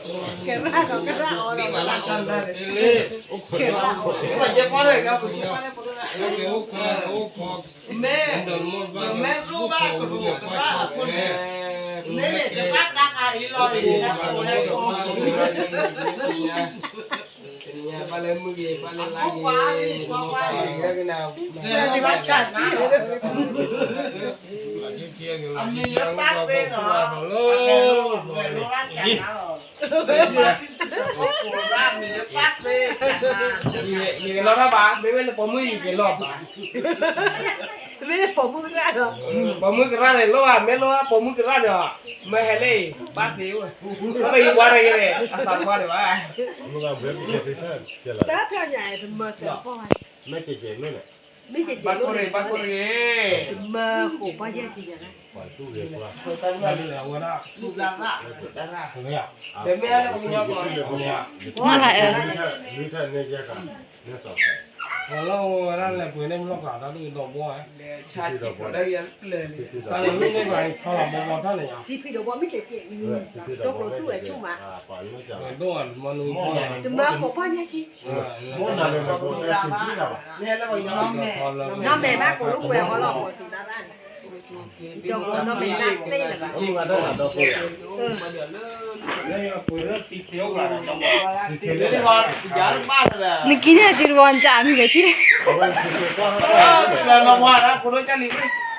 ကရၣ်ဒီးကရၣ်အီၤဒီး ကရၣ်အီၤ မ့ၢ် မ့ၢ်လိၣ်ဘၣ်ကရူၢ်ကရၣ်အခိၣ်န့ၣ် မ့ၢ်ကဘၣ်တၢ်ခါအံၤလီၤအံၤ ဟဲကိးဟဲကိး တနံၤညါ ဘၣ်လၢမုၢ်ဂ့ၤ ဘၣ်လၢလါဂ့ၤ နမ့ၢ်ဘၣ်ဂ့ၤကနၤ ဘၣ်ဆၣ်တံၢ် အမံၤလၢပၢ်သ့ဒီး အဂဲၤလိာ်ဘၣ်ကနၤလီၤ ကိးရၣ်မံၤလၢပၢ်သ့ကနၤ ယကလီၤတၢ်ဘၣ် မ့မ့ၢ်လၢပိာ်မုၣ်ယကလီၤဘၣ် မ့မ့ၢ်လၢပိာ်မုၣ်ကရၣ်ဒီး ပိာ်မုၣ်ကရၣ်န့ၣ် လိၣ်ဘၣ် မ့ၢ်လိၣ်ဘၣ်ပိာ်မုၣ်ကရၣ်န့ၣ် မ့ၢ်ဟဲလၢအံၤ ဘၣ်သ့ဝဲ လၢယပှၤတဂ့ၤန့ၣ် အသးပှၢ်န့ၣ်ဘၣ် တၢ်ထီၣ်ညါ တမၢသးပှၢ် မ့ၢ်ကဲကဲမ့ၢ်န့ၣ် ဘၣ်ကိၢ်တဂ့ၤ ဘၣ်ကိၢ်တဂ့ၤ တမၢဃိးပှၢ်ယဲၢ်ဆံယဲၢ် မ့ၢ်လၢအဝဲဒၣ် ပှၢ်လၢအၢ လၢဝဲဒၣ်လဲၤပှ့ၤန့ၣ် မ့ၢ်လီၤကးတၢ်ဒုးဒီဘီ တၢ်လၢမ့ၢ်န့ၣ်ဘၣ် ဆီလီၤဘီဘီထီၣ်န့ၣ်ယါ စံးဖံးဒီဘီမ့ၢ်တကဲ ဒိၣ်ကျိၤတူၢ်ဝဲဆူၣ်မး ဒိၣ်မနုၤ တမၢဃိးပှၢ်ယဲၢ်ဆံ နီၢ်မဲာ်ဘၣ်ကိးလိာ်ကွဲအီၤလီၤ ကိးသူၣ်တၢ်တၢ်န့ၣ် ဒီးနီၢ်မဲာ်ဘၣ်သ့လၢၤဘၣ် နကံန့ၣ်စုတဝီနကၢ်မံၤဂဲၤဆံ လီၤဝါဒၣ်ဖိဒိၣ်ကၢ်လံၤ